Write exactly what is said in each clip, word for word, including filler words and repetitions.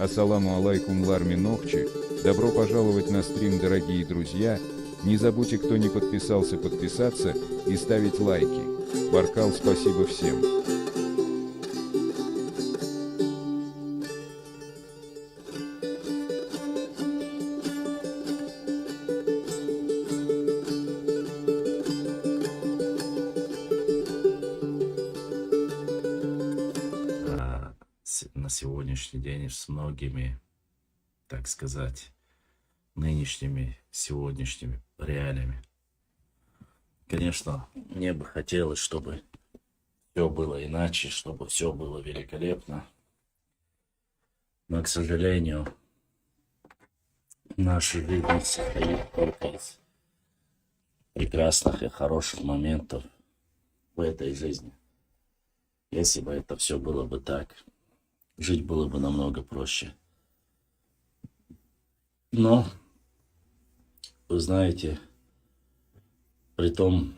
Саламу алейкум, Ларми Нохчи. Добро пожаловать на стрим, дорогие друзья. Не забудьте, кто не подписался, подписаться и ставить лайки. Баркал, спасибо всем. А, с- на сегодняшний день с многими, так сказать, нынешними, сегодняшними реалиями. Конечно, мне бы хотелось, чтобы все было иначе, чтобы все было великолепно. Но, к сожалению, наша жизнь состоит только из прекрасных и хороших моментов в этой жизни. Если бы это все было бы так, жить было бы намного проще. Но, вы знаете, при том,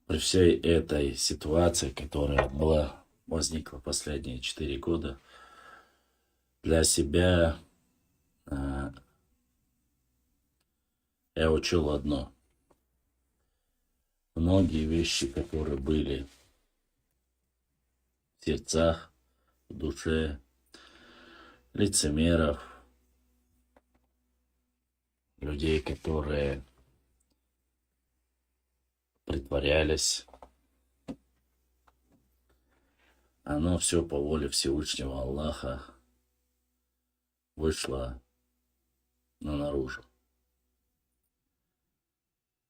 при всей этой ситуации, которая была, возникла последние четыре года, для себя э, я учел одно. Многие вещи, которые были в сердцах, в душе лицемеров, людей, которые притворялись, оно все по воле Всевышнего Аллаха вышло на наружу.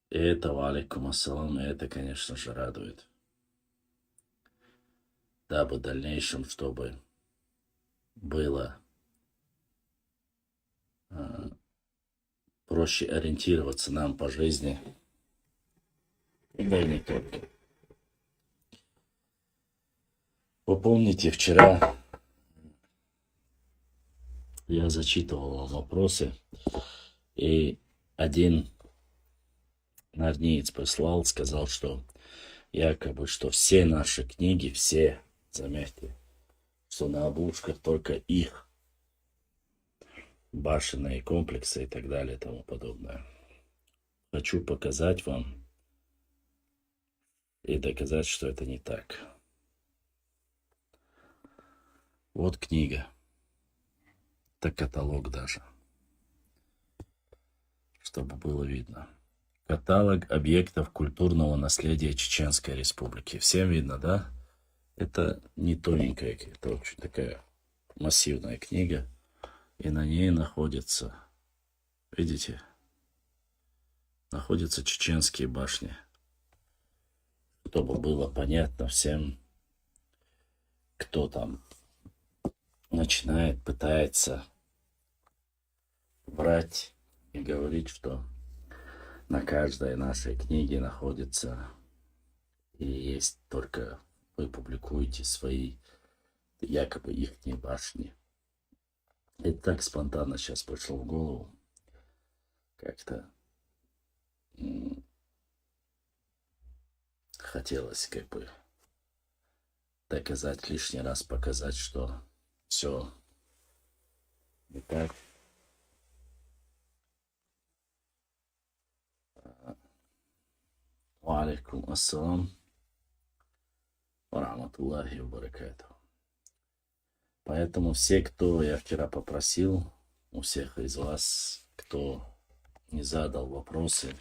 И это, ва алейкум ассалам, и это, конечно же, радует. Дабы в дальнейшем, чтобы было э, проще ориентироваться нам по жизни. Да и не только. Вы помните, вчера я зачитывал вам вопросы, и один норвежец прислал, сказал, что якобы, что все наши книги, все, заметьте, что на обложках только их башенные комплексы и так далее и тому подобное. Хочу показать вам и доказать, что это не так. Вот книга. Это каталог даже. Чтобы было видно. Каталог объектов культурного наследия Чеченской Республики. Всем видно, да? Это не тоненькая, это очень такая массивная книга. И на ней находится, видите, находятся чеченские башни. Чтобы было понятно всем, кто там начинает, пытается брать и говорить, что на каждой нашей книге находится и есть только вы публикуете свои якобы ихние башни. Это так спонтанно сейчас пришло в голову. Как-то м, хотелось как бы доказать, лишний раз показать, что все не так. Ва алейкум ассалам ва рахматуллахи ва баракатух. Поэтому все, кто я вчера попросил, у всех из вас, кто не задал вопросы,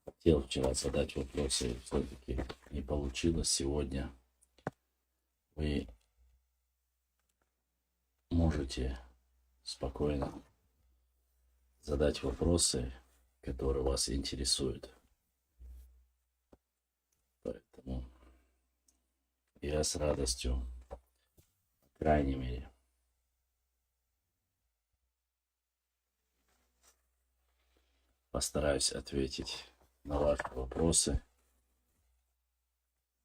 хотел вчера задать вопросы, все-таки не получилось сегодня. Вы можете спокойно задать вопросы, которые вас интересуют. Поэтому я с радостью, по крайней мере, постараюсь ответить на ваши вопросы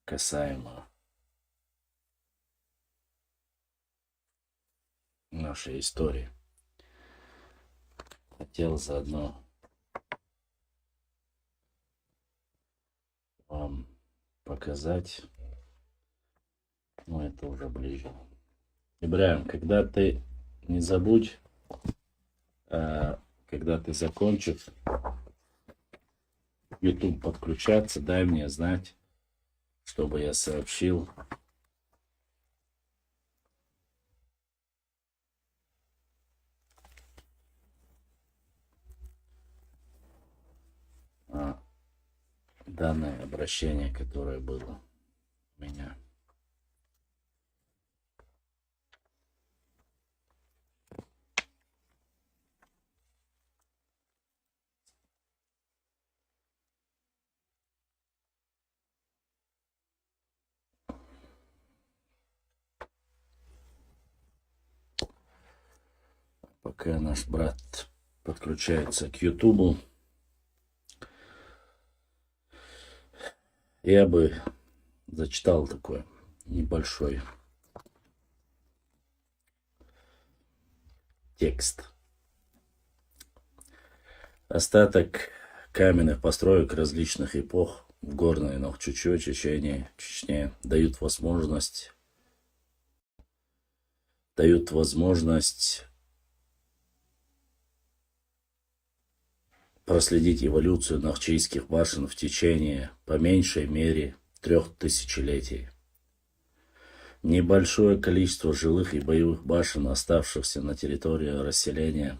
касаемо нашей истории. Хотел заодно вам показать, ну, это уже ближе. Ибрагим, когда ты, не забудь, э, когда ты закончишь YouTube подключаться, дай мне знать, чтобы я сообщил а, данное обращение, которое было у меня. Пока наш брат подключается к Ютубу, я бы зачитал такой небольшой текст. Остаток каменных построек различных эпох в горной Нохчичо, Чечении, Чечне дают возможность, дают возможность проследить эволюцию нохчийских башен в течение, по меньшей мере, трех тысячелетий. Небольшое количество жилых и боевых башен, оставшихся на территории расселения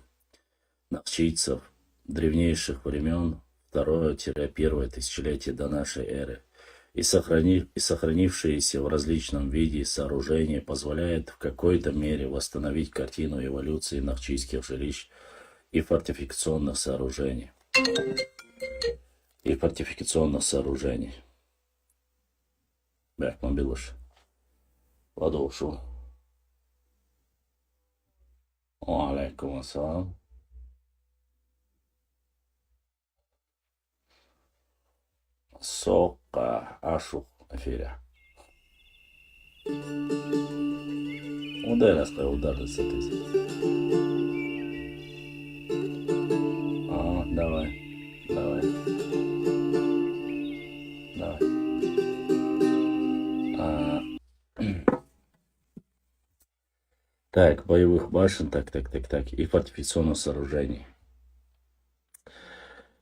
нохчийцев древнейших времен, второе-первое тысячелетие до нашей эры, и, сохрани- и сохранившиеся в различном виде сооружения позволяет в какой-то мере восстановить картину эволюции нохчийских жилищ и фортификационных сооружений. И фортификационных сооружений. Бек мобилыш. Ладошу. Уалейкум ассалам. Сока ашух эфире. Удар, я сказал, удар с этой. А, давай, давай. Давай. А, так, боевых башен, так, так, так, так, и фортификационных сооружений.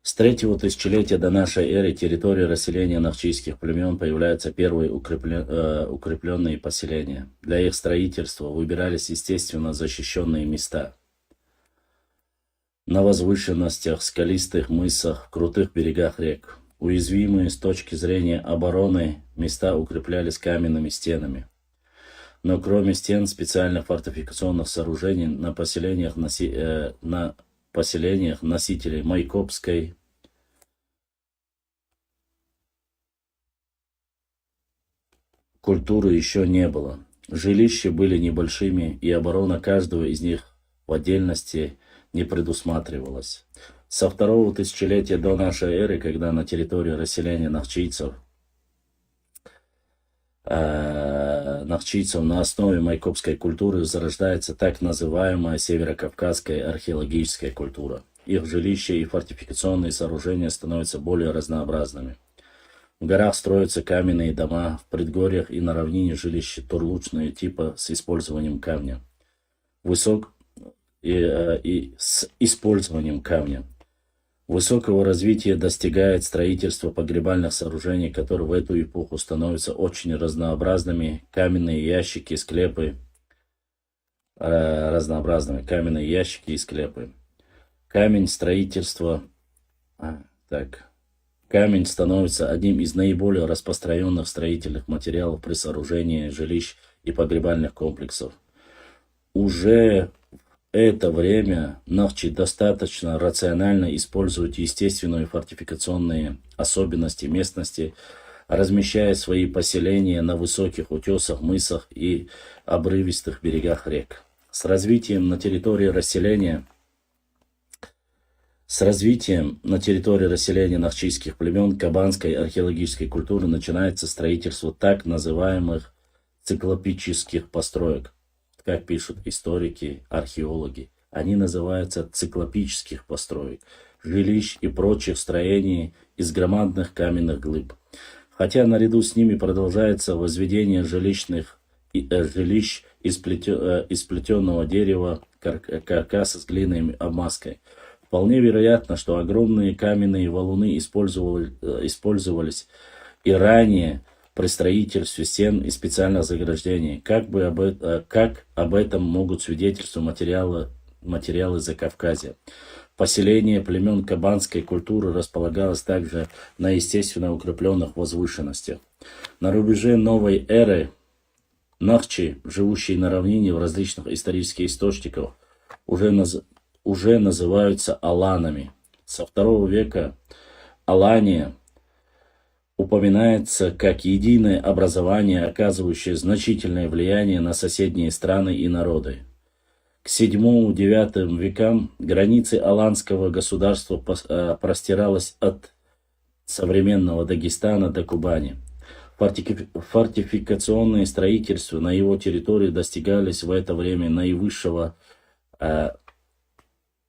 С третьего тысячелетия до нашей эры территория расселения нохчийских племен появляются первые укрепле- э, укрепленные поселения. Для их строительства выбирались естественно защищенные места на возвышенностях, скалистых мысах, в крутых берегах рек. Уязвимые с точки зрения обороны места укреплялись каменными стенами. Но кроме стен специальных фортификационных сооружений на поселениях, носи- э, на поселениях носителей Майкопской культуры еще не было. Жилища были небольшими, и оборона каждого из них в отдельности не предусматривалась. Со второго тысячелетия до нашей эры, когда на территории расселения нохчийцев, э, нохчийцев на основе майкопской культуры зарождается так называемая северокавказская археологическая культура. Их жилища и фортификационные сооружения становятся более разнообразными. В горах строятся каменные дома, в предгорьях и на равнине жилища турлучные типа с использованием камня. Высок- и, э, и с использованием камня. Высокого развития достигает строительство погребальных сооружений, которые в эту эпоху становятся очень разнообразными: каменные ящики, склепы, э, разнообразными каменные ящики и склепы. Камень строительства, а, так, камень становится одним из наиболее распространенных строительных материалов при сооружении жилищ и погребальных комплексов. Уже в это время нохчи достаточно рационально используют естественные фортификационные особенности местности, размещая свои поселения на высоких утесах, мысах и обрывистых берегах рек. С развитием на территории расселения с развитием на территории расселения нохчийских племен кабанской археологической культуры начинается строительство так называемых циклопических построек. Как пишут историки, археологи, они называются циклопических построек, жилищ и прочих строений из громадных каменных глыб. Хотя наряду с ними продолжается возведение жилищных и, э, жилищ из, плетё- э, из плетеного дерева, кар- каркас с глиной и обмазкой. Вполне вероятно, что огромные каменные валуны использовали- э, использовались и ранее при строительстве стен и специальных заграждений, как, бы об, э- как об этом могут свидетельствовать материалы, материалы Закавказья. Поселение племен кабанской культуры располагалось также на естественно укрепленных возвышенностях. На рубеже новой эры нахчи, живущие на равнине, в различных исторических источниках уже, наз- уже называются аланами. Со второго века Алания упоминается как единое образование, оказывающее значительное влияние на соседние страны и народы. К седьмому-девятому векам границы аланского государства пос- э, простиралась от современного Дагестана до Кубани. Фортифи- фортификационное строительство на его территории достигались в это время наивысшего, э,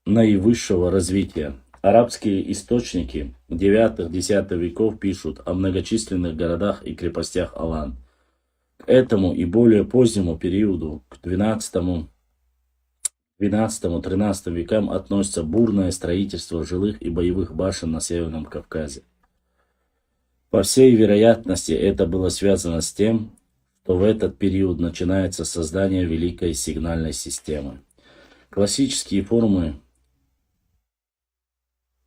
наивысшего развития. Арабские источники девятого-десятого веков пишут о многочисленных городах и крепостях Алан. К этому и более позднему периоду, к двенадцатому, двенадцатому-тринадцатому векам относится бурное строительство жилых и боевых башен на Северном Кавказе. По всей вероятности, это было связано с тем, что в этот период начинается создание великой сигнальной системы. Классические формы,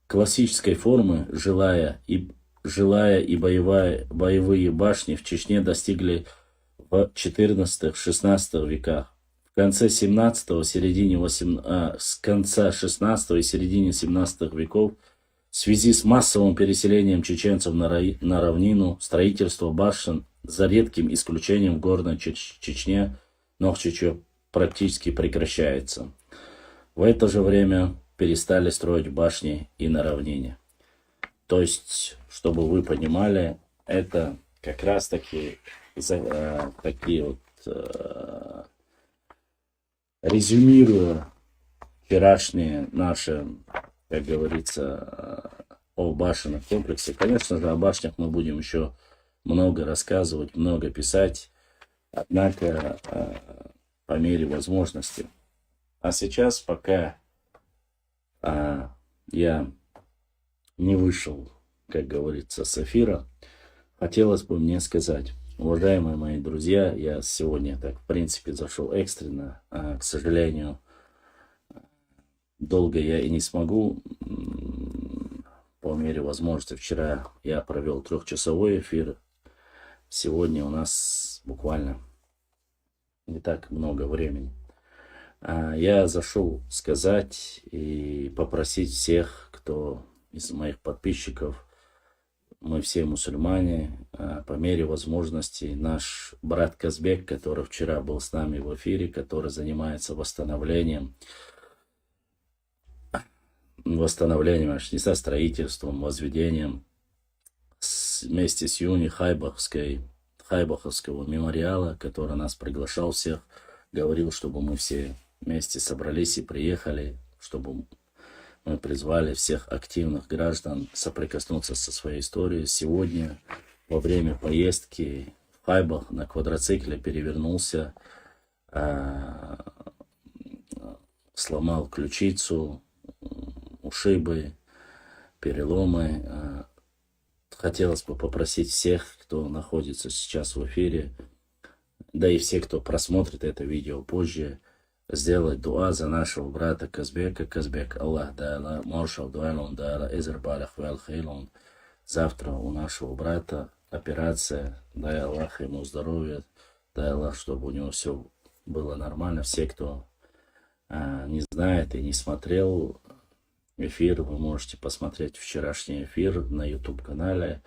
классической формы жилая и, жилая и боевая, боевые башни в Чечне достигли в четырнадцатом-шестнадцатом веках. В конце семнадцатого, середине восем- а, с конца шестнадцатого и середине семнадцатого веков в связи с массовым переселением чеченцев на, рай- на равнину строительство башен, за редким исключением в горной Чеч- Чечне, Нохчиче, практически прекращается. В это же время перестали строить башни и на равнине. То есть, чтобы вы понимали, это как раз таки за- э, такие вот, э, резюмируя вчерашние наши, как говорится, э, о башенном комплексе. Конечно же, о башнях мы будем еще много рассказывать, много писать, однако, э, по мере возможности. А сейчас, пока, а, я не вышел, как говорится, с эфира, хотелось бы мне сказать, уважаемые мои друзья, я сегодня так, в принципе, зашел экстренно, а, к сожалению, долго я и не смогу, м, по мере возможности. Вчера я провел трехчасовой эфир, сегодня у нас буквально не так много времени. А, я зашел сказать и попросить всех, кто из моих подписчиков, мы все мусульмане, а, по мере возможности наш брат Казбек, который вчера был с нами в эфире, который занимается восстановлением, восстановлением, аж не со строительством, возведением с- вместе с Юни Хайбахской, Хайбаховского мемориала, который нас приглашал всех, говорил, чтобы мы все вместе собрались и приехали, чтобы мы призвали всех активных граждан соприкоснуться со своей историей. Сегодня во время поездки в Хайбах на квадроцикле перевернулся, а, сломал ключицу, ушибы, переломы. А, хотелось бы попросить всех, кто находится сейчас в эфире, да и все, кто просмотрит это видео позже, сделать дуа за нашего брата Казбека. Казбек, Аллах Тааля, маршал дуалун Тааля, эзер балах вел хейлун. Завтра у нашего брата операция. Дай Аллах ему здоровья, дай Аллах, чтобы у него все было нормально. Все, кто, а, не знает и не смотрел эфир, вы можете посмотреть вчерашний эфир на YouTube-канале.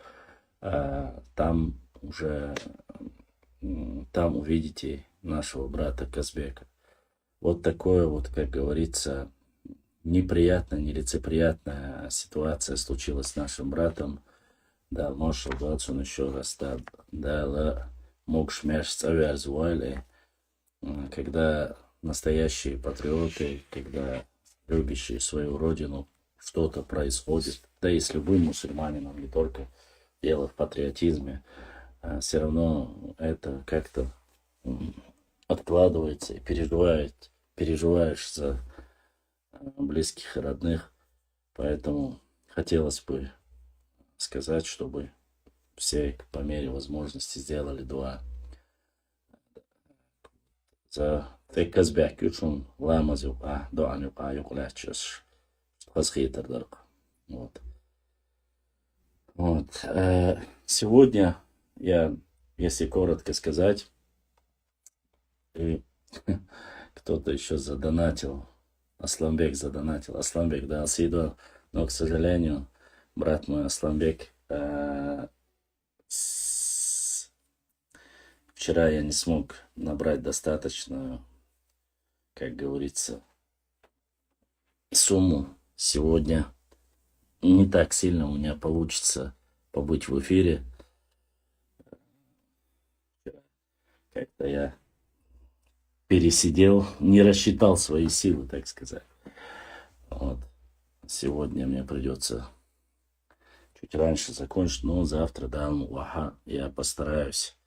А, там уже, м, там увидите нашего брата Казбека. Вот такое вот, как говорится, неприятная, нелицеприятная ситуация случилась с нашим братом. Да, маршал дуалун еще раз, да, да, ла мог шмеш цавер звали. М, когда настоящие патриоты, когда любящие свою родину, что-то происходит, да и с любым мусульманином, не только дело в патриотизме, все равно это как-то м, откладывается и переживает, переживаешь за э, близких и родных. Поэтому хотелось бы сказать, чтобы все по мере возможности сделали дуа. За текказ бяхкучун ламаз юкъа, дуан юкъа юкълячаш. Хаз хитар дарк. Вот. Вот. Э, Сегодня я, если коротко сказать, и кто-то еще задонатил. Асланбек задонатил. Асланбек, да, Асидо. Но, к сожалению, брат мой Асланбек, э, с- вчера я не смог набрать достаточную, как говорится, сумму. Сегодня не так сильно у меня получится побыть в эфире. Как-то я пересидел, не рассчитал свои силы, так сказать. Вот. Сегодня мне придется чуть раньше закончить, но завтра, да, ну, ага, я постараюсь,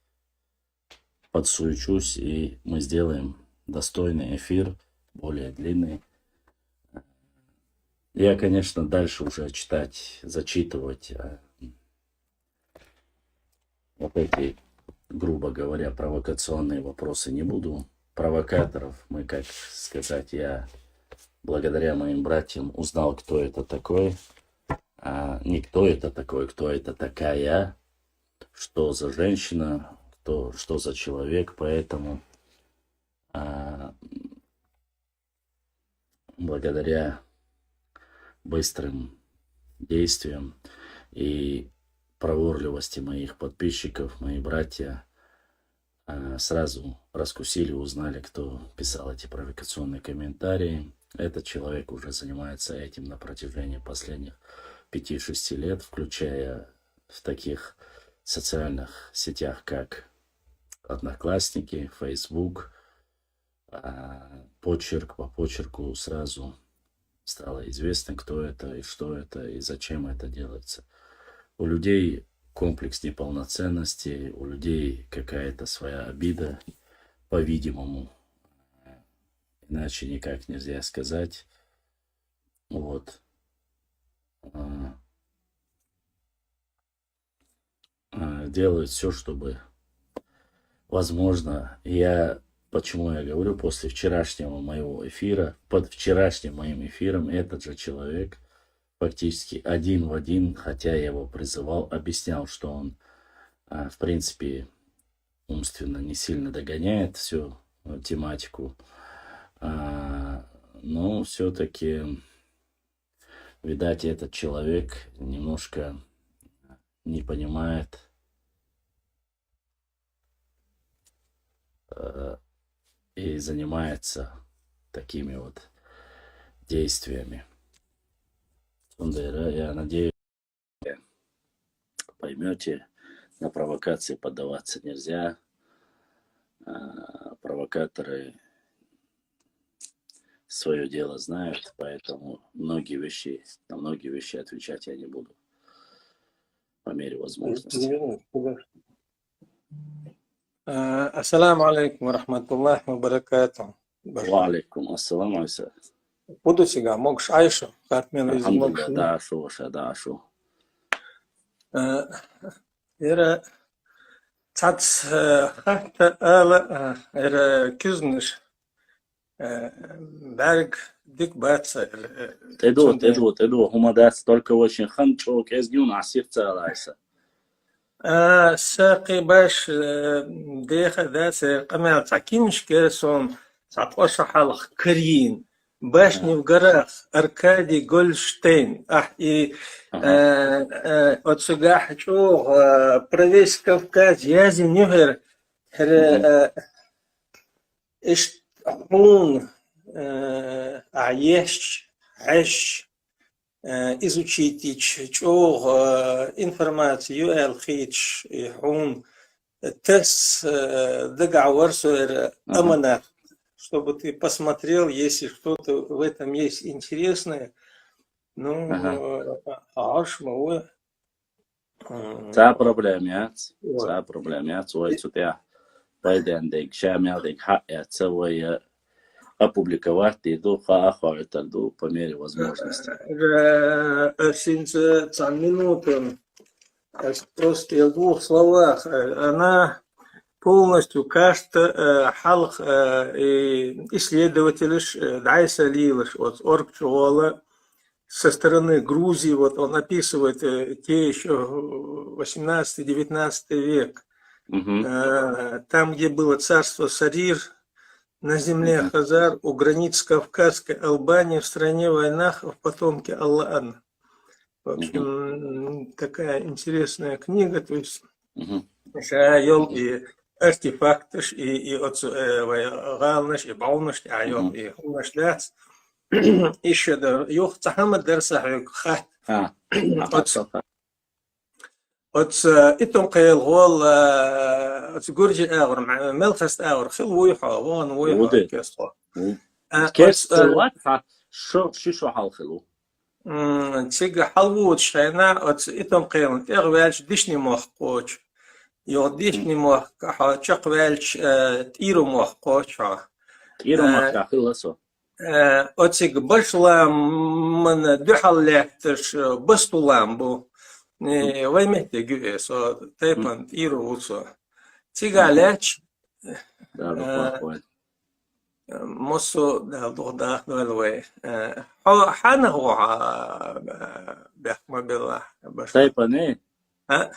подсуечусь, и мы сделаем достойный эфир, более длинный. Я, конечно, дальше уже читать, зачитывать, э, вот эти, грубо говоря, провокационные вопросы не буду. Провокаторов мы, как сказать, я благодаря моим братьям узнал, кто это такой. А не кто это такой, кто это такая, что за женщина, кто, что за человек. Поэтому а, благодаря быстрым действиям и проворливости моих подписчиков, мои братья а, сразу раскусили, узнали, кто писал эти провокационные комментарии. Этот человек уже занимается этим на протяжении последних пяти-шести лет, включая в таких социальных сетях, как Одноклассники, Facebook. А, Почерк по почерку сразу стало известно, кто это и что это и зачем это делается. У людей комплекс неполноценности, у людей какая-то своя обида, по-видимому. Иначе никак нельзя сказать. Вот. А, а, Делают все, чтобы, возможно, я, почему я говорю, после вчерашнего моего эфира, под вчерашним моим эфиром этот же человек фактически один в один, хотя я его призывал, объяснял, что он, а, в принципе, умственно не сильно догоняет всю э, тематику, а, но все-таки, видать, этот человек немножко не понимает э, и занимается такими вот действиями. Сондай ра-, я надеюсь, поймете, на провокации поддаваться нельзя. А, Провокаторы свое дело знают, поэтому многие вещи, на многие вещи отвечать я не буду по мере возможности. Э, Ассаламу алейкум ва рахматуллахи ва баракатух. Ва алейкум ассалам, Айса. Буду сега, могуш Айша, хатмен из могуш. Алхамдулиллах, да, ашу, ваша, да, ашу. Э, Эра цац, э, хатта ала, э, эра кюзнаш, э, бярг дик баца, э, Теду, цунде. Теду, теду, хӀума дац, только очень хан чӀо кӀезгиун асир цалайса. А, сакъи баш, э, деха дац, э, къамел ца кинш керсон, ца къоша халх карин. Башни в горах, Аркадий Гольштейн. Ах, и, э, э, оцугах чух, э, про весь Кавказ, я зин юхер, хер, э, ишт хун, э, а еш, еш, э, изучить ич, чух, э, информацию, эл хич, и хун, тес, э, договор, сэр, аманат, чтобы ты посмотрел, если что-то в этом есть интересное. Ну, э, аш ма уэ. Ца проблем яц, ца проблем яц, уай цу тя. пайден дег, ша мел дег хьаэца вай опубликовать ду, ха а хойтар ду, по мере возможности. Синца цан минутам, просто я в двух словах, она полностью карта, э, халх, э, и исследователь, э, Дайса Лилаш, вот, Оргчуола, со стороны Грузии, вот он описывает, э, те еще восемнадцатый-девятнадцатый век. Э, там, где было царство Сарир, на земле Хазар, у границ Кавказской Албании, в стране Вайнах, в потомке Аллаан. В общем, такая интересная книга, то есть йол и артефакташ, и, и оцу, э, вай гӀаланаш, и бӀовнаш, а йол и хӀуманаш дац. Ишта да, юха цхьа хӀама дар са хьоьга хатта. Оцу, оцу, э, итум кхел гӀол, э, оцу гуржи агӀор, ма-, мелхаста агӀор хила вуй хьо, вон вуй хьо, кесхо. Кес, э, ват хьа, шо, ши шо хьал хила ву. М, цига хьалвоьдуш хенахь, оцу итум кхелан тӀегӀа ваьлча дишни мохк кхочу. Йо, дишни мохк хьо чекх ваьлча, э, тӀийру мохк кхочу хьо. ТӀийру мохк хила со. Э, оцига башлам ман дуьхьал лаьтташ, э, бастулам бу. Э, вай меттиг ю э, со тайпан тӀийру ву со. Цига лаьч. Да, да, э, плохой. Мосо Дала духу даха дойла вай. Э, хьо хьанах ву хьо, э, бехк ма белла, баш. Тайпане? А?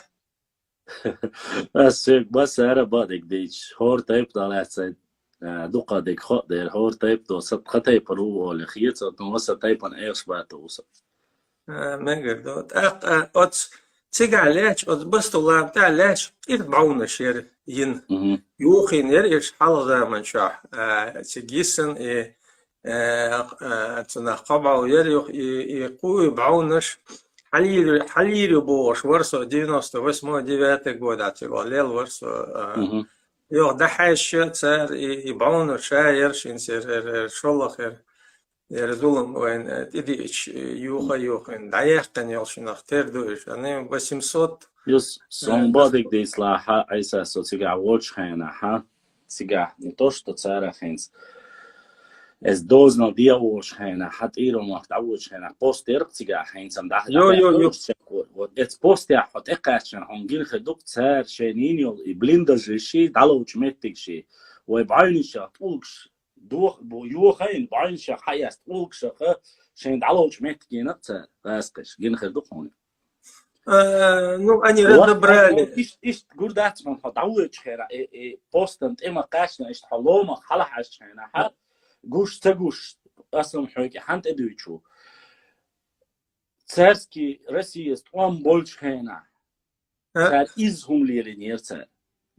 Ас шег ба сара бадик дич. ХӀор тайп далаца. Э, дукха дик хо дер, хӀор тайп до, сат ха тайпар ву оле. Хиец, от, ну, васа тайпан эш бата уса. Э, мегар до. ТӀаккха, э, оц цигахь лаьч, оц басту лам тӀа лаьч, кӀирд бӀовнаш яр йин. Юхин яр иш хьалха заман чохь, э, цига йисан и, э, э, цунах кхо бӀов яр юх, и, и кхуй бӀовнаш хьалийри, хьалийри бохуш вар со девяносто восьмой, девятый года цига лел вар со, э, юх дӀахьаьжча цара и, и бӀовнаш ша яр шин сер, эр, эр, шоллах яр. Яра зулам вайн, э, тӀедиъча, э, юха-юхин дӀаяьккхина йолчунах тера ду уьш. Ани восемьсот. Юс, сон бадиг дийцлахьа, Ӏийса со цигахь волчу хенахьа, цигахь, не то, что цара хӀинца. Эс дозанал дегӀ волчу хенахьа, тӀийрумах дӀаволчу хенахь, пост ярх цигахь хӀинца ам дахьа. Йо, йо, йо. Вот эц постехь хьо тӀекхаьччана, хьуна гина хир ду-кх цара шайн йина йолу и блиндажи ши, дӀаловчу меттиг ши. Вай бӀаьвнича тӀулгаш дох-, бу-, йохайна, бӀаьвнича хьаэста тӀулгашаха, шайн дӀаловчу меттигенах цара, гӀазкхиш, гина хир ду хьуна. Э, ну, они разобрали. Иш-, ишт гур дац хьуна, хьо дӀавоьдучу хера, э, э, постан тӀе ма кхаьчна, ишт хьо ломах хьалахьаьжчу хенахьа, гуш ца гуш, ас ам хьоьга хьан тӀедуьйчу. Царский Россияс тӀом болчу хенахь, цара изза хӀума лелийнера цара.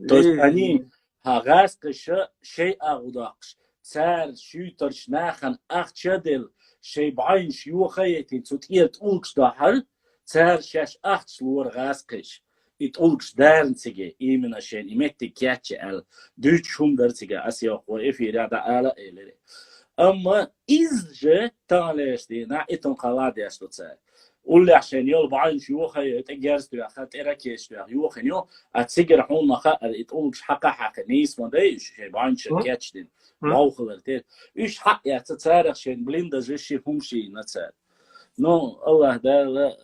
То есть они, хьан гӀазкхиша шайн агӀо доккхуш, цара шуьйтарчу нахана ахча а делла, шайн бӀаьвнаш йохайийтина цу тӀера тӀулгаш дохьара, цара шаьш ахча лора гӀазкхиша. И тӀулгаш дарна циге, именно шайна и меттиг кечъян аьлла, дуьйцуш хӀума дара цига, ас йоккхо эфирехь дӀаала а элира. Амма изза же таханлерчу дийнахь и тун кхалла деш ду цара. Уллехь шайна йолу бӀаьвнаш йохайо, тӀе герз тоьхна, тӀе ракеташ тоьхна, йохийна ю, а цигара хьуна ма хаьара, и тӀулгаш хьакха хьаькхина, нийса ма дай уьш, шайн бӀаьвнаш кечдина, вовхалар тера. Уьш хьаэца царах шайн блиндажи ши хӀума шийна цара. Ну, Аллах Дала, э,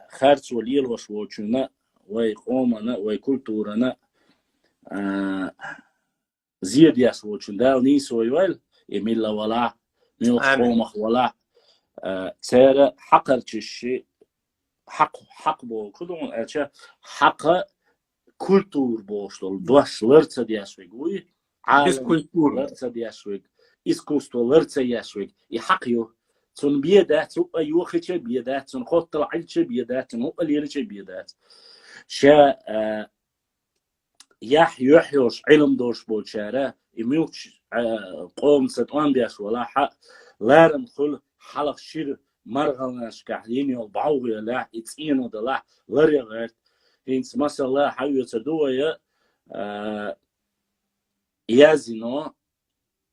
харцо лелош волчунна, вай къомана, вай культурана, а, зедеш волчун Дала нийсо йойла, и милла валахь, муьлхха къомах валахь, а, цара хьакхарчаш ши, хьакх-, хьакх боху, ку дугӀун аьлча, хьакха культура бохуш долу дош лар ца деш вега вуй, Ӏалам лар ца деш вега, искусство лар ца еш вега, и хьакха ю. Цунна бен дац, хӀуъа йохийча бен дац, цунна хоттал Ӏилча бен дац, цунна хӀуъа лелича бен дац. Ша, а, яхь юьхь йолуш Ӏилма долуш болчара, и муьлххачу, а, къомаца тӀом беш валахь, хьан ларам хуьлу хьалха шира маргӀанашкахь йина йолу бӀовгӀа ялахь, и цӀено далахь, лар ян гӀерта. ХӀинца масала хьан оьцур ду вай, а, язйино,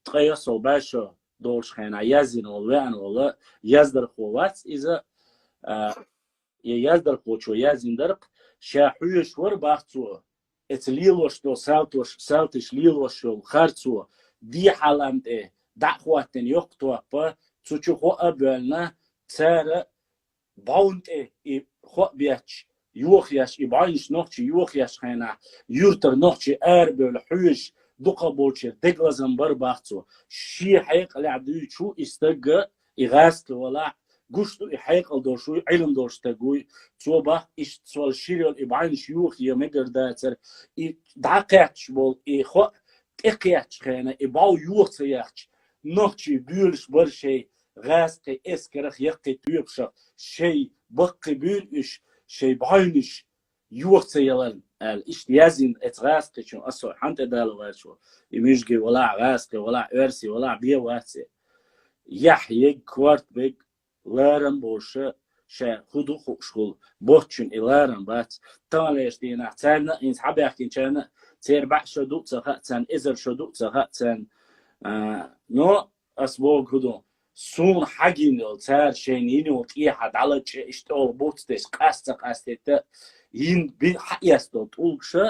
ткъа йо со бӀе шо долчу хенахь язйина волу, веана волу яздархо вац иза, а, я яздархочо язйина дара-кх, ша хьоьжуш вара бах цо, эца лелош долу салтош, салташ лелош йолу харцо дехьалан тӀе дӀа а хӀоттийна йоккха топпа, цу чу хӀоъ а боьллина, цара бӀовна тӀе и хӀоъ бетташ, йохаеш, и бӀаьвнаш нохчий йохаеш хенахь, юьртара нохчий арабевлла хьоьжуш, дукхахболчеран дегалазам бар бах цо. Шен хьекъалехь дуьйцуш ву и стаг, и гӀазкхи валахь, гуш ду и хьекъал долуш вуй, Ӏилма долуш стаг вуй. Цо бах, иштта сол шира йолу и бӀаьвнаш йохае мегар дацара, и дӀакхаьччаш болу и хӀоъ тӀекхаьчча хенахь, и бӀов йоха ца яхча, нохчий буьйлуш бара шайн гӀазкхи эскарах, яккхий тоьпашах, шайн баккхий буьйлу уьш, шайн бӀаьвнаш йоха ца яларна, аьлла, иштта яздина эца гӀазкхичун, аса хьан тӀе дала ваьрчо. И муьжгий валахь, гӀазкхи валахь, оьрси валахь, бен вац и. Яхь егга, корта бегга, ларам болуша, ша хӀун ду хууш хула, боцчун и ларам бац. Таханлерчу дийнахь царна а хӀинца хьабаьхкинчарна а, церан бӀе шо ду а ца хаьа царна, эзар шо ду а ца хаьа царна. А, но ас боху хӀун ду, суна хьагина йолу, цара шайна йина йолу тӀехьа дӀалача, иштта олу буц деш, къаста ца къастийта, йина би-, хьаэста долу тӀулгаша,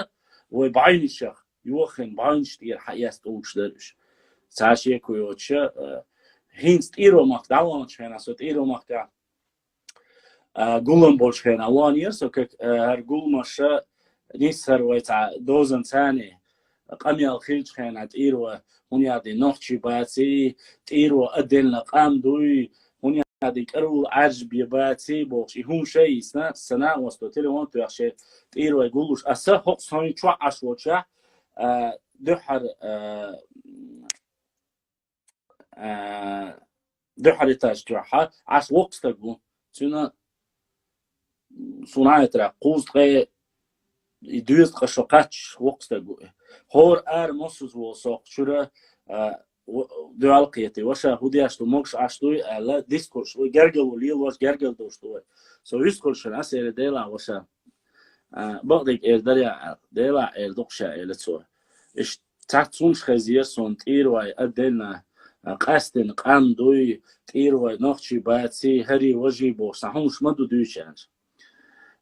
вай бӀаьвнашах, йохийна бӀаьвнаш тӀера хьаэста тӀулгаш дара уьш. Цхьа шеко йоцуша, а, хӀинца ТӀийро махка дӀаваханчу хенахь, со ТӀийро махка, а, гулам болчу хенахь ваханера со, как, а, хӀара гуламаша нисса хӀара вай цхьа дозанца къамел хилчу хенахь ТӀийро, хӀунда аьлла нохчий баций, ТӀийро отдельно къам дуй, хӀунда аьлла караул Ӏаьржа бен баций бохуш, и хӀума шайн йисна, сан накъосто телефон тоьхча, ТӀийро гуллуш, аса хӀокху сан чохь Ӏаш волчохь, а, дуьххьара, а, а, дуьххьара этаж чохь Ӏаш воккха стаг ву. Цуьнан, суна хетарехь, кхузткъе и доьзткъа шо кхаьчча воккха стаг ву и. ХӀора ара мосазза волу сох чуьра, а, в-, дуьхьал кхетий, ваша, хӀун деш ду, могуш Ӏаш дуй аьлла, дистхуьлуш ву, гергарло лелош, гергара долуш ду вай. Со вистхуьлуш хилла, ас элира, Делахь, ваша, а, бакъдерг эр дара аьлла, Делахь, эр ду-кх ша, элира цо. Иштта цхьацца хӀумнаш хезира суна, ТӀийро вай отдельно, а, къаьстина къам дуй, ТӀийро вай нохчий баций, хӀарий важий бохуш, цхьа хӀумнаш ма ду дуьйцуш аьлча.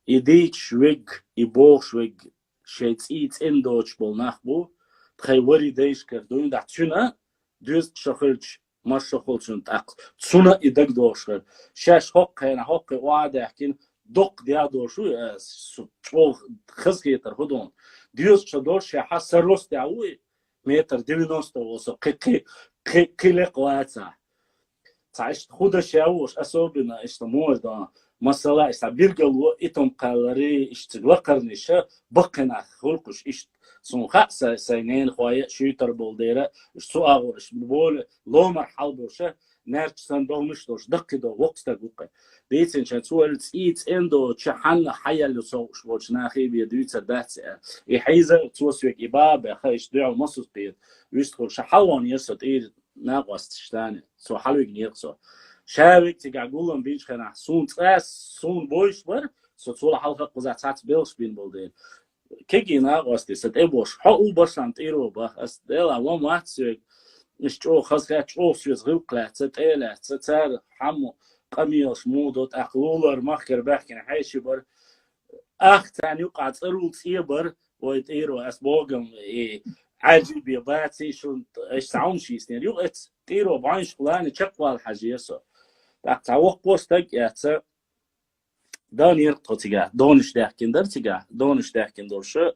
И дийцуш верг, и бохуш верг шайн цӀий цӀена доцуш болу нах бу, тхайн варий дайшкара дуьйна дахь цуьнан доьзткъа шо хилча, масса шо хуьлу цуьнан тӀаккха. Цунна и дагадогӀуш хир. Шаьш хӀокху хенахь, хӀокху охьа а даьхкина, доккха дегӀ долуш ву, э, с-, чӀогӀа хазахетар хӀун ду. Доьзткъа шо долуш шаьхьа сан ростехь ву и, метр девяносто волу со, кхи, кхи, кхи, кхи лекха вацахь. Цхьа иштта хӀун дан ша ву уьш, особенно иштта муха дан. Масала, иштта биргало, итум кхаллари, иштта лакхарниша, баккхинах хуьлу-кх уьш иштта. Суна хаьа, са-, сайн ненахой а шуьйтар болу дера, уьш цу агӀор, уьш болу ломар хьалбуша, наьрча санна догӀмаш долуш, даккхий долу воккха стаг ву-кх. Дийцинчарна цо аьлла, цӀий цӀена доцуша хьанна хьаелла ю со уьш волчу нахе бен дуьйцур дац аьлла. И хьийза цо соьга и баха баьхна, иштта дуьхьал масуьйтта кхета. Вистхуьлуш, хьалаван яра со ТӀийра накъосташна, цо хьалавигнера-кх со. Ша вега цигахь гулам бинчу хенахь, суна цкъа а, суна бовзуш бара, со цул хьалха кхузахь цхьацца белхаш бина болу дела. Кегий накъостий сан тӀе а бохуш, хьо а бу сан ТӀийро бах, ас, Делахь, лом вац соьга. Иштта чӀогӀа хазахетта, чӀогӀа соьца гӀиллакх лаьцна, тӀе а лаьцна, цара хьаммо къамелаш муха до, тӀаккха лулара махкара баьхкина хьеший бара. Ах царна юкъахь цӀарула цӀе бара, вай ТӀийро, ас боху-м, и Ӏаьржий бен баций шуна, аша цхьа хӀумнаш йиснера. Юха эцу ТӀийро бӀаьвнашка лана чекхвала хьажийра со. ТӀаккха цхьа воккхо стаг а эцна, данера-кх тхо цигахь, донаш даьхкина дара цигахь, донаш даьхкина долуша,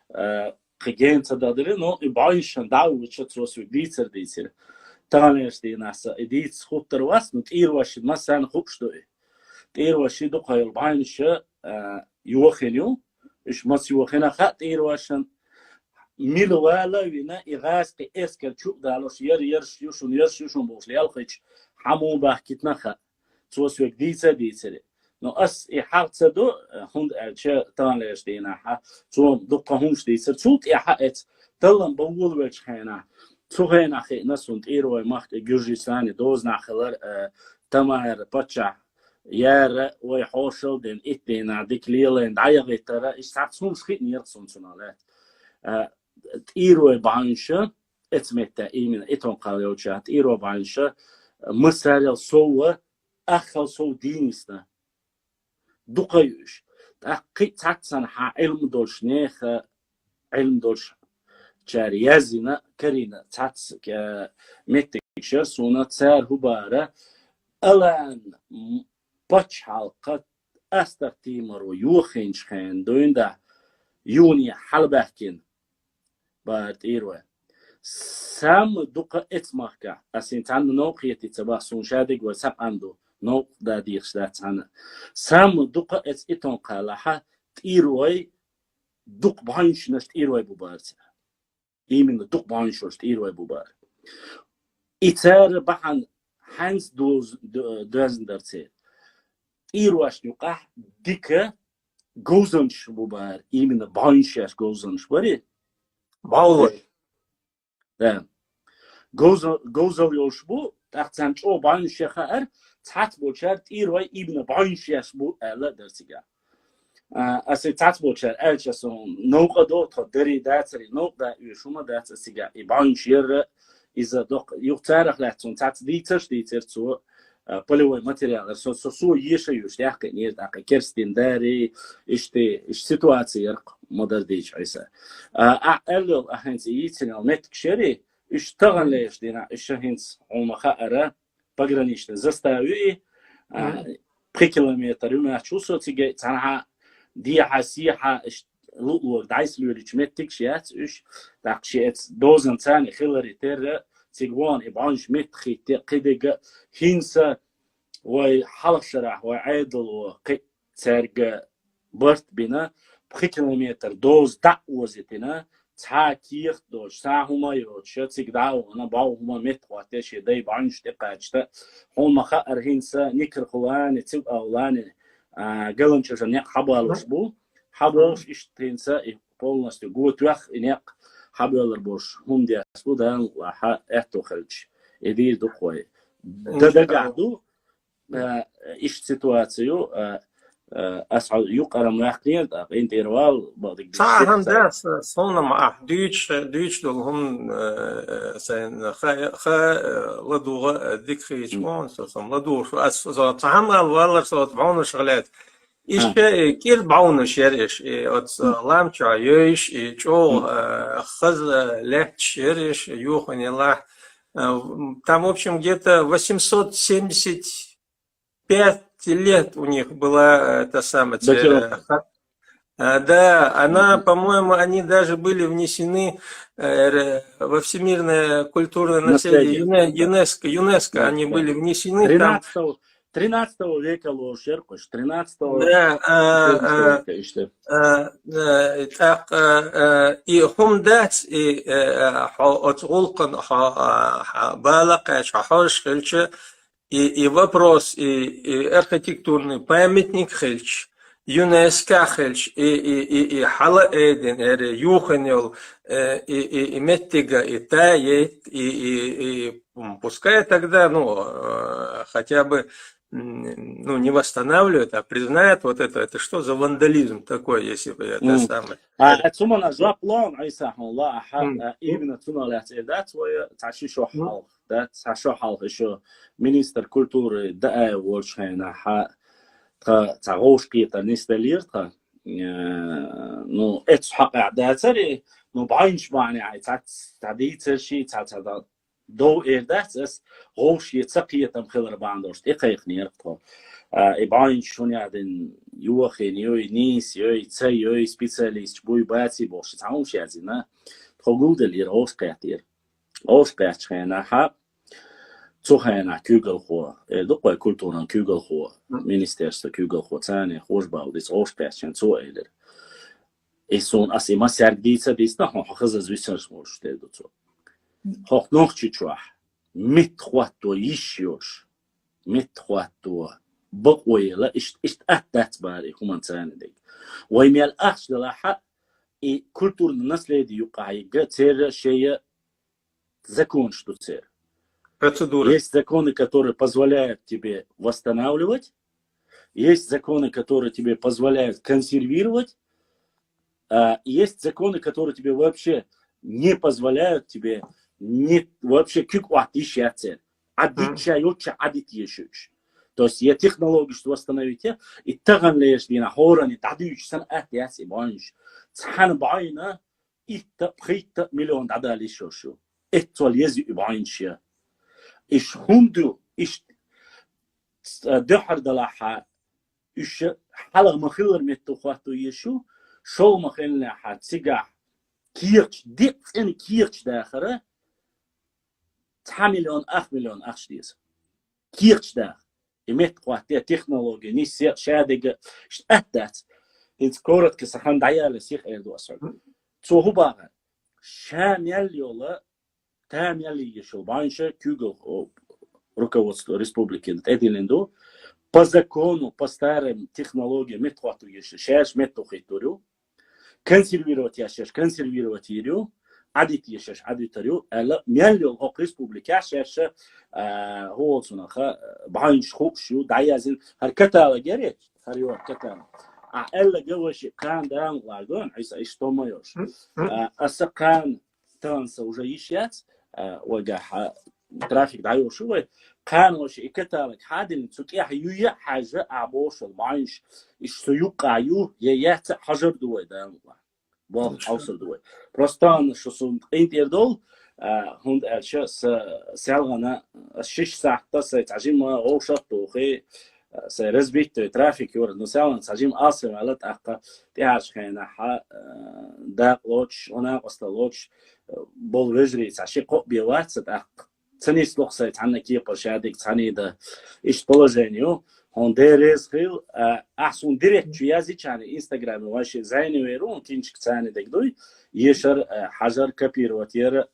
а, кхин гена ца дахдира, но и бӀаьвнашна дӀа а вуьйцуш, цо соьга дийцар дийцира. Таханлерчу дийнахь сан и дийца хӀуттур вац, но ТӀийрошна массарна хууш ду и. ТӀийрошна дукха йолу бӀаьвнаша, а, йохийна ю. Уьш маса йохийна хаьа ТӀийрошна. Мила вала а вина, и гӀазкхи эскар чу а далош, яра ярш ю шуна, ярш ю шуна бохуш, лелхича, хьан муха бахкийтина хаьа. Цо соьга дийца а дийцира. Но ас и хьагӀ ца до, хӀунда аьлча таханлерчу дийнахь цо дуккха хӀумнаш дийцира. Цул тӀаьхьа эцу таллам бан волавеллачу хенахь, цу хенахь хиъна суна ТӀийрой махка, Гюржистане дозанахь хилар, э, Тамара паччахь яра, вай хьошалла дина, итт дийнахь дика лелийна дӀаяхийтара, иштта цхьацца хӀумнаш хиънера суна цунах лаьцна. Э, ТӀийрой бӀаьвнаша, эцу метта имина, Итон-Кхалла йолчохь, ТӀийрой бӀаьвнаша, массарел сов, аххал сов дийна йисна. Дукха ю уьш. ТӀаккха кхин а цхьаццанхьа Ӏилма долуш нехан Ӏилма долчара язйина, карийна цхьацца, э, меттигаш яр суна, цар хӀу баьр, Алан, м, пачхьалкха Астарх Тимуро йохийнача хенна дуйна да, юни хьалабаьхкина баьр тӀийр вай. Сам дукха эцу махкахь, ас хӀинца цхьанна новкъа хетий ца бах, суна шадерг вай сакъан ду, новкъа да дийхаш дац цхьанна. Сам дукха эцу итон кхалахьа тӀийр вай, дукха бахьанчаш тӀийр вай бу баьр цар. Именно дукха бахьанчаш тӀийр вай бу баьр. И цар бахьан хьанца доз-, д-, доьзна дар церан. ТӀийр вашна юкъахь дика говзанчаш бу баьр, именно бахьанчаш говзанчаш бари? Баулой. Да. Говза-, говзал йолуш бу, тӀаккха царна чӀогӀа бахьанчаш яха ар, цхьацца болчар тӀийр вай именно бахьанчаш бу аьлла дар цига. А, аса цхьацца болчар аьлча, аса новкъа до, тхо дари дацари, новкъа да уьш хӀума дац аса цига. И бахьанчаш ярра, иза доккха, юха царах лаьцна цхьацца дийцаш дийцар цо, а, полевой материал, со, со, со еша юш, яхкъе нир, тӀаккха керстин дари, ишти, иш ситуация ярх, ма дар дийча Ӏиса. А, а, аьллал, а, хӀинца йийцинал меттиг шери, уьш тагӀан леш дина, уьш хӀинца хьуна ма хаара, пограничный застав ю и, а, пхи километр ю маьчу со цига, цхьанхьа дехьа, сехьа, иш луълуг дӀайса лоьлучу меттигаш яц уьш, тӀаккха ши эц дозан царна хилари терра, цига вон и бахьанчаш меттахийтте, кхидега хӀинца вай хьалхашарахь, вай Ӏедало кхи цаьрга барт бина, пхи километр доза дӀа а озитина, цхьа кехат доцуш, цхьа хӀума йоцуш, цига дӀа а вахана, бӀов хӀума метта хӀоттеш, шен дай бахьанчаш тӀекхачта, хьуна ма хаара хӀинца Никархулани, Цив-Авлани, а, Галанчожан некъ хьабалуш бу, хьаболуш иштта хӀинца и полностью готоьхна и некъ хьабоьллар болуш хӀума деш бу, Дала мукъ лахь, аьтто хилча, и дийр ду-кх вай. Дан дагахь ду, а, иштта ситуация ю, а, а, ас хьо юкъара-м ваьккхинера, тӀаккха интервал бакъдерг Цхьа ахьа дешшехь ца. Да, с-, суна ма ахь дуьйцуш, дуьйцуш долу хӀума, э, сайн ха, ха, э, ладугӀа, э, дика хийча вон, со, со ладугӀуш, ас, со, цхьа хӀума ала валлар, со, бӀовнаш хилаьцна. Иштта, э, кӀира бӀовнаш яра иш, и оцу, э, лам чохь йойш, и чӀогӀа, э, хаза лаьтташ яра иш, юханелахь. Э, в-, там, в общем, где-то восемьсот семьдесят пять лет у них была, э, эта самая, э, ха-, э, да, она, по-моему, они даже были внесены, э, ре-, во всемирное культурное наследие Юне-, ЮНЕСКО, ЮНЕСКО они были внесены, там тринадцатого, тринадцатого века лошер, кхуш, тринадцатого, да, а, четырнадцатого века, иштта. А, а, так, а, а, и хӀума дац, и, э, хьо оцу гӀуллакхана хьо, а, хьо бала кхаьчча, хьо хьожуш хилча, и, и вопрос, и, и архитектурный памятник хилча, ЮНЕСКО хилча, и, и, и, и хьала айдина, эри юхана йолу, э, и, и, и меттига, и тайет, и, и, и, м, пускай тогда, ну, э, хотя бы, м, ну, не восстанавливают, а признают вот это. Это что за вандализм такой, если бы это самое? А, а цумана жоп лон, Ӏийса, хьуна ла, аха, а, именно цунах лаьцна эр дац вай, цхьа ши шо хьалха, да, цхьа шо хьалха, ишо министр культуры Даев волчу хенахь, тха цхьа гӀовш кхетар нисделлера тха. Э, ну, эцу хьакъехь дацари, ну, бӀаьнчу бахьанехь, цхьа, цхьа дийцар ши, цхьа, цхьа да-, дов эр дац ас, гӀовш е ца кхетам хилар бахьана долуш тӀекхайкхинера тхо. А, и бӀаьнчу шуна яздина, йохийна йой, нийса йой, ца йой, специалисташ буй, баций бохуш, цхьа хӀумаш яздина. Тхо гулделлера, гӀовш кхеттера. ГӀовш кхеттачу хенахь, цу хенахь куьйгалхо, э, ду-кх вай культуран куьйгалхо, министерство куьйгалхо, царна хӀуж бала дицу гӀовш кхеттачу хенахь цо элира. И суна ас и массаьрга дийца а дийцина, хьо, хьо хазаза висарш волуш тера ду цо. ХӀокху Нохчийчохь меттахӀотто йиш йолуш, меттахӀотто бакъо ела, ишт-, иштта атта дац бара и хӀуманца царна дерг. Вай мел ахча далахь а, и культурный наследие юкъахь йигга, церан шайн законаш ду церан. Процедура. Есть законы, которые позволяют тебе восстанавливать, есть законы, которые тебе позволяют консервировать, а, есть законы, которые тебе вообще не позволяют тебе не, вообще куьг Ӏотта йиш яц церан. Ӏадитча йоцча Ӏадита еш уьш. То есть, я технологиш восстановить я, и таханлерчу дийнахь хӀоранна дӀадуьйчу санна атта яц и бӀаьнчу. Цхьана бӀаьнна итта, пхийтта миллион дӀадала йиш йолуш ю. Эццал еза ю и бӀаьнаш я. Иш хӀунда ю? Иш дуьхьал далахьа, уьш хьалха ма-хиллара метта хӀотто езаш ю, шолгӀа ма-хиллехьа, цигахь кехаташ, дикка цӀена кехаташ дахара, цхьа миллион, ах миллион ахча деза. Кехаташ даха. И метта хӀотта, технологи, нисъе, шадерг, иштта атта дац. ХӀинца коротко сан хан дӀаяла сиха эр ду ас хьоьга. Цо хӀун бахара? Ша мел йола, та мел йиш йолу бӀаьнаш куьйгалла, о, руководство республики тӀедиллина ду. По закону, по старым технологиям метта хӀотто езаш, шаьш метта хӀоттор ю. Консервировать еш, консервировать йийр ю, Ӏадита еш, Ӏадитар ю, аьлла, мел йолу хӀокху республикехь шаьш, а, хӀу волу цунах, а, бӀаьнаш хууш ю, дӀаяздина, хӀара каталог яра, хӀара йора каталог. А аьлларг вай шиъ кхана Дала мукъ лахь, Ӏийса, иштта ма йолуш. А, аса кхана тахана сан уже йиш яц, а, вайгахь, а, трафик дӀайолуш ю вай. Кхана вай шиъ и каталог хьадиллина, цу тӀехь юй а хьаьжжа, а бохуш йолу бӀаьнаш, иштта цу юккъехь ю, я яц а хьажар ду вай, Дала мукъ лахь. Болх хьовсур ду вай. Просто тахана шу суна къинтӀера довла, а, хӀунда аьлча сан селхана, ас шишша сахьтта сайн цхьа жима вовшах а тухий, а, сайн разбитый трафик йора, ну, селхана цхьа жима алсам ваьлла, тӀаккха тӀаьхьарчу хенахь, а, дакъа лоцуш, накъосталла лоцуш, а, болу вежарий цхьа ши-кхоъ бен вац сан тӀаккха. Ца нисло-кх сайн цхьанна кепара шадерг цхьаьна дан. Иштта положение ю. Хьуна Дела реза хуьлда, а, ахь суна директ чу язйича, инстаграме вай шиъ зайна вер ву, хӀун кинчик царна дерг дуй, ешар, а, хьажар, копировать яр,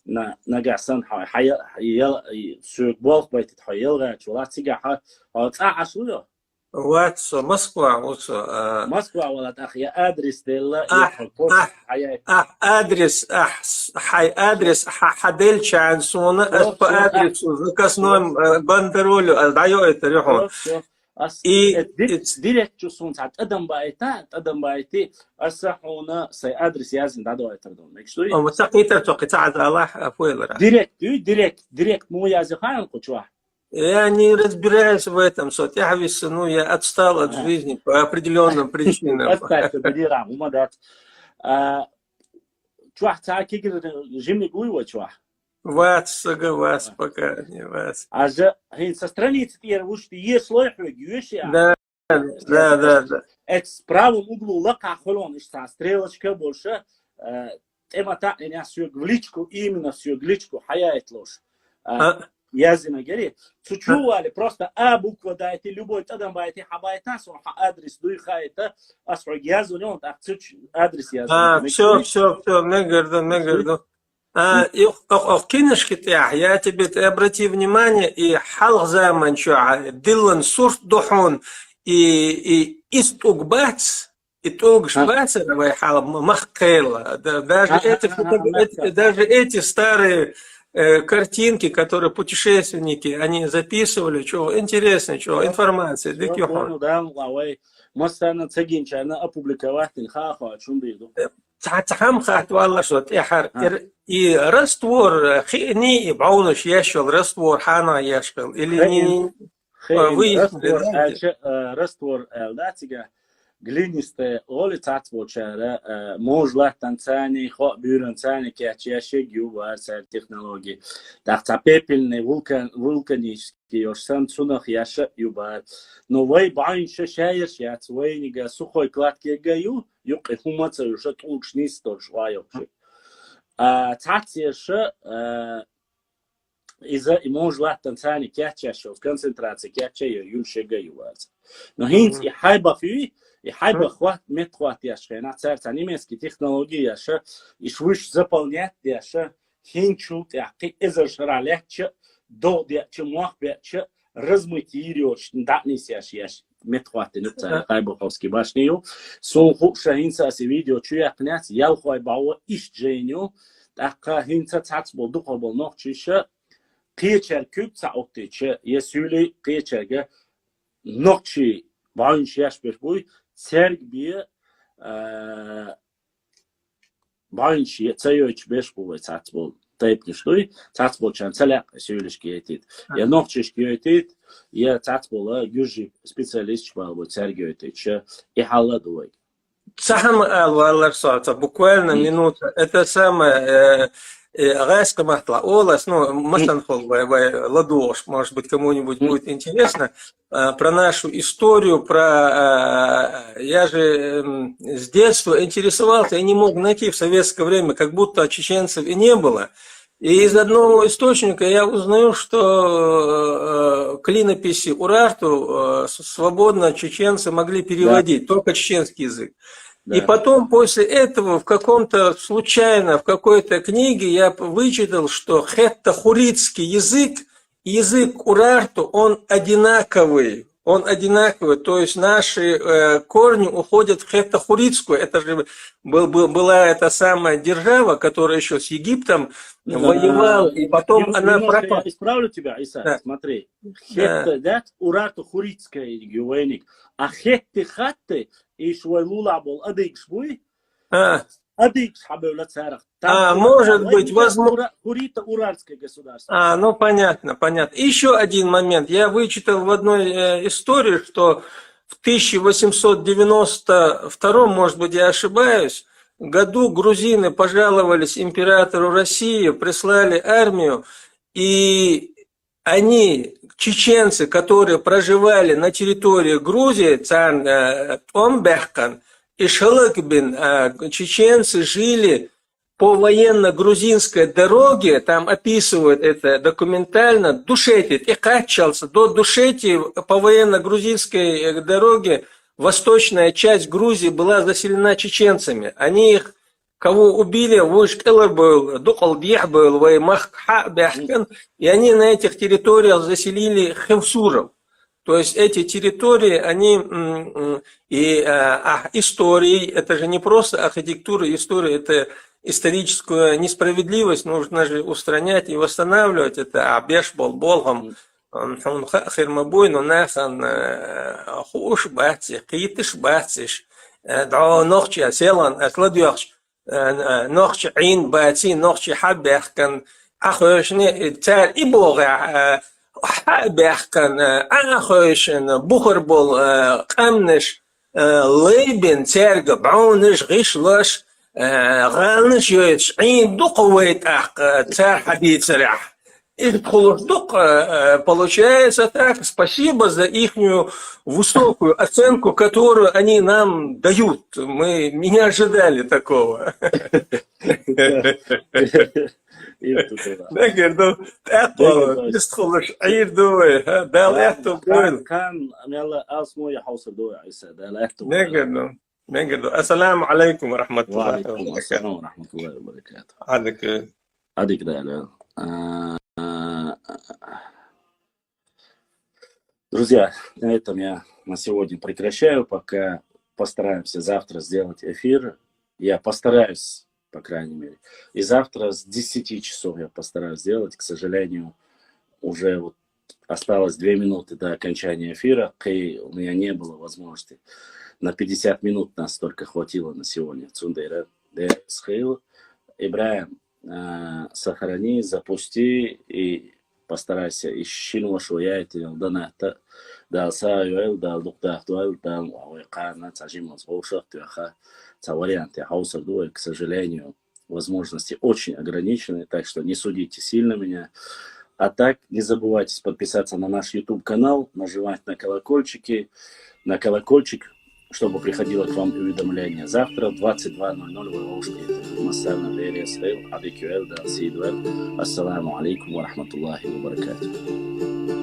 на-, нагахь санна хьо-, хьая-, ял-, и, соьга болх байтийта хьо ялгӀачу валахь, цигахь хьо, хьо цӀахь Ӏаш ву йо? Вац со, Москва ву со, а. Москва вала тӀаккха я адрес делла, я ахь, хьо почта ахь, хьаяй. Ахь адрес, ахь с-, хьай адрес, хьа, хьа делчарна суна, ас по адресу заказной, э, бандеролю, ас дӀайоуьйтур ю хьуна. Всё, всё. Ас, и, э, ди-, и директ чу суна цхьа тӀадам баийта, тӀадам баийти, аса хьуна сайн адрес язйина дӀадоуьйтур ду. Мегаш дуй? О, ма ца кхийтар цо, кхин ца хьажа алахь, а, фу элира. Директ дуй, директ, директ муха язйи хаьий хьуна кху чохь? Я не разбираюсь в этом, со тӀаьхьа висса, ну, я отстал от жизни по определённым причинам. Отстал, хӀума дац. А, чохь цхьа кегира жимиг вуй вай чохь? Вац, сага вац, пока не вац. Аса хӀинца сан страница тӀера вуьшта ешалой хьоьга, йоьший ахь? Да, да, да, да. Эцу правом углу лакхахь хуьлу иштта цхьа стрелочка болуш, а, тӀе ма таӀийна соьга в личку, именно соьга личку хьаяйталуш. А, а, язйина гери. Цу чу вали, просто А буква дайти, любой тӀадам байти, хьабайта, со хьан адрес дуй хаийта, ас хьоьга язван, тӀаккха цу чу адрес язван. А, всё, всё, всё, мегар ду, мегар ду. А, и ох, ох, ох, кинашка тӀехь, я тебе, ты обрати внимание, и хьалха заман чохь, диллан сурт ду хьуна, и, и, и стуг бац, и тӀулгаш бацара вай хьала м-, мах кхела. Да-, даже эти фото-, эти, даже эти старые, э, картинки, которые путешественники, они записывали, чё, интересно, чё, информация, дика ю хьуна. Массарна ца гинчарна опубликовать дина, ха-, ха, чун дийр ду. Э, цхьа, цхьа хӀама хатта валлаш ву тӀехьара. А. Эр-, и раствор, э, хиъний, и бӀовнаш еш йолу раствор хьанна еш хила? Или не? Хиъна, выяснили, раствор, да? Аьлча, э, раствор аьлла, да, цига? Глинистая олу цхьацца болчара, а, можа латтанца а, хоа буьйранца а кечъеш ю бара цара технологи. ТӀаккха цхьа пепельный вулкан-, вулканический йолуш санна, цунах еш а ю бара. Но вай бӀаьнаш шаерш яц, вайнига сухой кладка ю, юккъе хӀума ца юш, тӀулгаш нийса долуш вай йоккхуш. А, цхьацца ерш, а, иза и можа латтанца а кечъеш йолу концентраци кечъян ю, юьллуш ю варца. Но хӀинца и хьайбах ю, и хьайбах хӀотта, метта хӀоттош хенахь, цара цхьа немецкий технологи еш, и швиш заполнять деш, хӀинцул тӀехь кхин эзар шарахь лаьтташ, догӀа деъча, мох беъча, размыть йийр йоцуш, дӀа а нийсъеш еш, метта хӀоттийна ю цара, Хайбаховский башни ю. Суна хууш, хӀинца аса и видео чу яьккхинехь, ялхой бӀов иштта жайна ю, тӀаккха хӀинца цхьацца болу дукхах болу нохчаша, кхечаьрга куьг ца оттийча, я суьйлий кхечаьрга нохчий бӀаьнаш еш берш буй, цаьрга бен, а, бӀаьнаш е-, ца йойтуш берш бу вай цхьацца болу тайпанаш дуй, цхьацца болчарна ца лаьа суьйлашка йойтийта. Я нохчашка йойтийта, я цхьацца болу гуьржий специалисташ бала бу цаьрга йойтийта, ша и хьал а ду вайга. Цхьа хӀама ала валлар со, цхьа буквально минута. Это самое, э, э, гӀазкхи маттала олаш, ну, масанхол вай, вай ладувгӀаш, может быть, кому-нибудь будет интересно, э, про нашу историю, про, э, я же, м, с детства интересовался, я не мог найти в советское время, как будто чеченцев и не было. И из одного источника я узнаю, что, э, клинописи Урарту, э, с-, свободно чеченцы могли переводить, только чеченский язык. И потом, после этого, в каком-то случайно, в какой-то книге я п-, вычитал, что хетто-хурритский язык, язык Урарту, он одинаковый. Он одинаковый, то есть наши, э, корни уходят в хетто-хурритскую. Это же был, был, была эта самая держава, которая еще с Египтом воевала, и потом Нем-, она немножко я пропала. Исправлю тебя, Иса, Да. Смотри. Да. Хетто, да, Урарту-хурритская ювейник. А хетти-хатти, иш вай лула бол, адыгш буй, А, адыгш хабевла царах. А, может быть, возможно. Хуррита-урартское государство. А, ну понятно, понятно. Еще один момент. Я вычитал в одной, э, истории, что в тысяча восемьсот девяносто втором, может быть, я ошибаюсь, году грузины пожаловались императору России, прислали армию, и они, чеченцы, которые проживали на территории Грузии, царна, э, тӀом баьккхина, и шалак бин, э, чеченцы жили по военно-грузинской дороге, там описывают это документально, Душети, и качался до Душети по военно-грузинской, э, дороге. Восточная часть Грузии была заселена чеченцами. Они их, кого убили, вуж кӀелар бевлла, дукъал дехьа бевлла, вай мах хьа баьккхина, и они на этих территориях заселили хевсуров. То есть эти территории, они, м, м, и, а, а, истории, это же не просто архитектура, история, это историческую несправедливость, нужно же устранять и восстанавливать это. А беш бол болхам, м, хун ха-, хир ма буй, но нахан, э, хуш баци, китиш бациш, э, да нохча, селан, аслад яхш, э, э, нохча ин баци, нохча хьа баьккхина, а хойшни, э, цар и бога, э, хьа баьккхина, э, а хойшин, бухар бол, э, къамнаш, э, лейбин, царга баунаш, гишлаш, э, галнаш йойш, ин дукъа вайтах, э, цар хадицарях. Их хулуш дукъа, э, получается так. Спасибо за ихнюю высокую оценку, которую они нам дают. Мы не ожидали такого. Мегар ду, тӀаккха, мист хулуш, Ӏийр ду вай, ха? Дала аьттув бойла. Кан, мелла алсмо я хьовсар ду вай, Ӏийса, Дала аьттув бойла. Мегар ду, мегар ду. Ассаламу алейкум ва рахматуллахи ва баракатух. Ва алейкум ассалам ва рахматуллахи ва баракатух. Адик. Адик, Дала. А, Друзья, на этом я на сегодня прекращаю. Пока постараемся завтра сделать эфир. Я постараюсь, по крайней мере. И завтра с десяти часов я постараюсь сделать. К сожалению, уже вот осталось две минуты до окончания эфира. Кей, у меня не было возможности. На пятьдесят минут нас только хватило на сегодня. Цундера, Дерсхил, Ибраим, э, сохрани, запусти и постарайся, и шин вашу яйта, ял дана, та, дал са юэл, дал дух дах дуэл, дал авай кана, ца жим вас вошах, тюха, ца варианты, хаусар дуэ, к сожалению, возможности очень ограничены, так что не судите сильно меня. А так, не забывайте подписаться на наш YouTube канал, нажимать на колокольчики, на колокольчик, чтобы приходило к вам уведомление. Завтра в двадцать два ноль ноль вы можете. Массана Берия Схил, Адик Юэл, да, Сидуэл. Ассаламу алейкум ва рахматуллахи ва баракатух.